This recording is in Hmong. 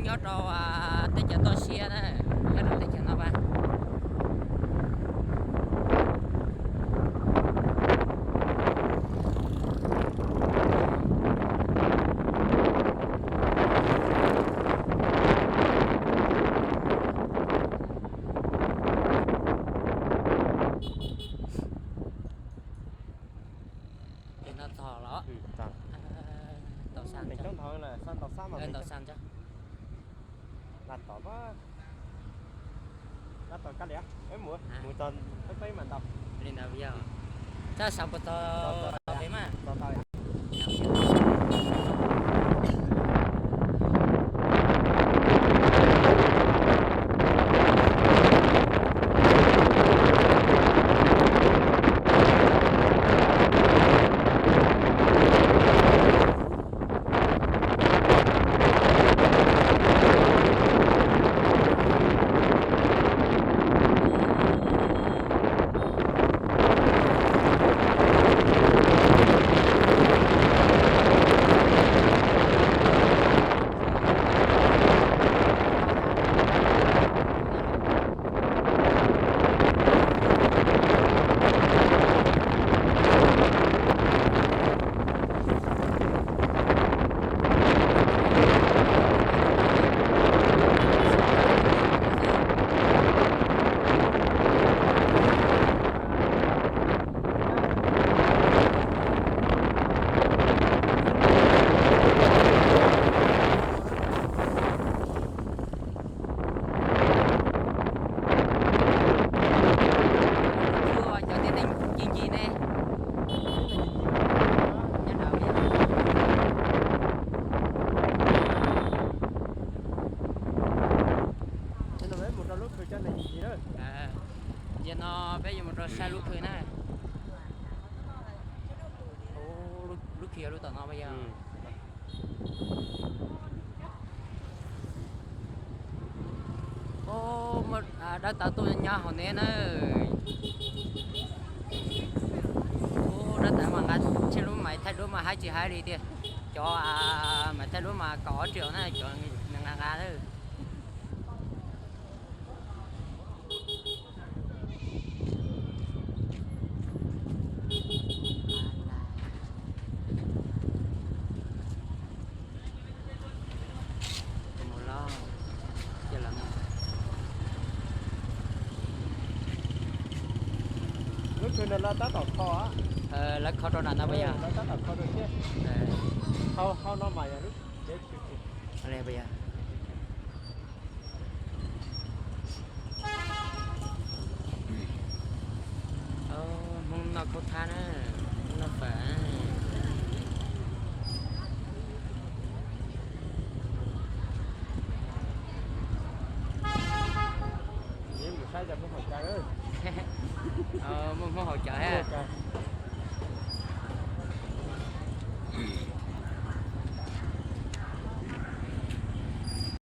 Nyob rau teb chaws toj siab na, nyob rau teb chaws no pas. Ces no txog los? Tau sa, tau sa. Laj tom, laj tom kab liam, mus, mus txog peb peb mas ntau. Li ntawd yog, txhob xav puas txog peb mas. Cov tib neeg ncig ncig ne. Ces no peb yuav mus rau saib lub khw na. Lub khw yog lub tom no pas yog. Muaj dab tawv tuaj nyob hauv ne na. Dab tawv mas nqa tsheej lub mais thaij duab mas haib tsis haib li tiag. Cov mais thaij duab mas kaum ob triệu na, cov nws nqa nqa na. Lub khw no lawv tab tom kho, lawv kho rau nram no pas yog? Lawv tab tom kho rau thiab. Hauv no mas yog lub tsev khw. Pas yog? Hmoob noj khaub thab na, Hmoob noj fawm. Mus saib cov Hmoob haus cawv. Muaj Hmoob haus cawv thiab.